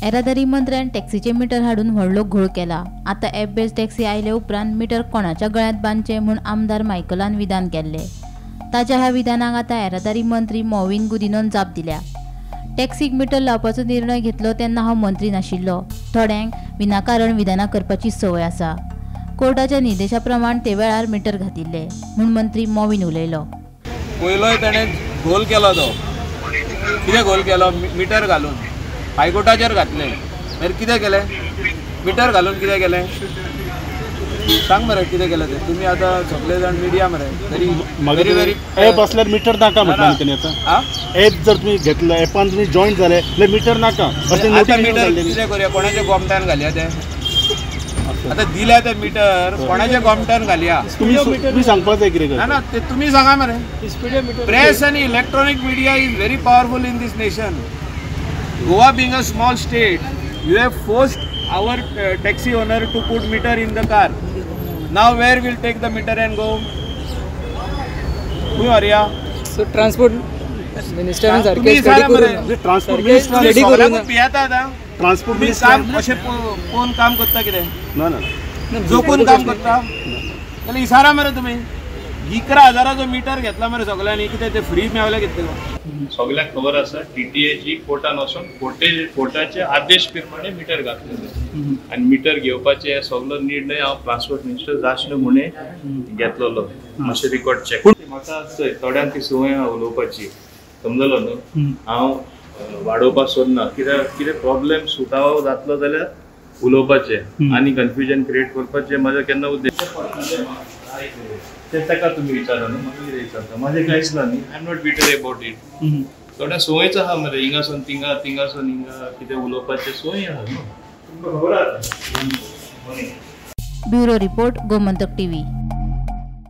येरादारी मंत्र्यान टॅक्सीचे मिटर हाडून व्हडलो घोळ केला. आतां एप बेज टॅक्सी आयले उपरांत मिटर कोणाच्या गळ्यांत बांदचें म्हूण आमदार मायकलान विधान केल्लें. ताच्या ह्या विधानाक आतां येरादारी मंत्री मॉविन गुदिन्होन जाप दिल्या. टॅक्सीक मिटर लावपाचो निर्णय घेतलो तेन्ना हांव मंत्री नाशिल्लो. थोड्यांक विनाकारण विधानां करपाची संवय आसा. कोर्टाच्या निर्देशा प्रमाण ते वेळार मिटर घातिल्ले म्हूण मंत्री मॉविन उलयलो. पयलोय ताणें घोल केलो, तो कितें घोल केलो, मिटर घालून हायकोर्टाचेर घातलें. मागीर कितें केलें, मिटर घालून कितें केलें सांग मरे, कितें केलें तें तुमी आतां सगळे जाण मिडिया मरे. तरी व्हेरी व्हेरी एप आसल्यार मिटर नाका म्हटलें तेणी. आतां एप जर तुमी घेतलं, एपान तुमी जॉईन जाले जाल्यार मिटर नाका. आतां मिटर कितें करुया, कोणाच्या गोमट्यान घालया तें? आतां दिल्या तें मिटर कोणाच्या गोमट्यान घालया? तुमी सांगपाक जाय कितें. ना ना ते तुमी सांगा मरे. प्रेस आनी electronic media is very powerful in this nation. Goa being a small state, you have forced our taxi owner to put meter in the car. Now where will take the meter and go? Who are you? So transport minister सारखे study करून transport minister study करून पियाता आता transport minister काम अशें कोण काम करता कितें? ना ना जोकून काम करता जाल्यार इसारा मरे तुमी. 11,000 मिटर घेतला मरे सगळ्यांनी, कितें ते फ्री मेवले कितें? सगळ्यांक खबर आसा टीटीएची कोर्टान वचून कोर्टाचे आदेश प्रमाणे मिटर घातलेले आनी मिटर घेवपाचे हे सगळो निर्णय हांव ट्रान्सपोर्ट मिनिस्टर जाशनो म्हणे घेतलेलो. मातशें रिकॉर्ड चॅक. म्हाका चोय थोड्यांक ती संवय आहा उलोवपाची, समजलो न्हू. हांव वाडोवपाक सोदना, कित्याक कितें प्रॉब्लेम सुटावो जातलो जाल्यार उलोवपाचें आनी कन्फ्युजन क्रिएट करपाचें म्हाजो केन्ना उद्देश. ते ताका तुमी विचारा न्हू, म्हाका कितें विचारता? म्हाजें कांयच ना न्ही. I am not bitter about it. थोड्या संवयच आहा मरे, हिंगासून तिंगा, तिंगासून हिंगा कितें उलोवपाचें संवय आहा न्हू, तुमकां खबर आहा. Bureau report, Gomantak TV.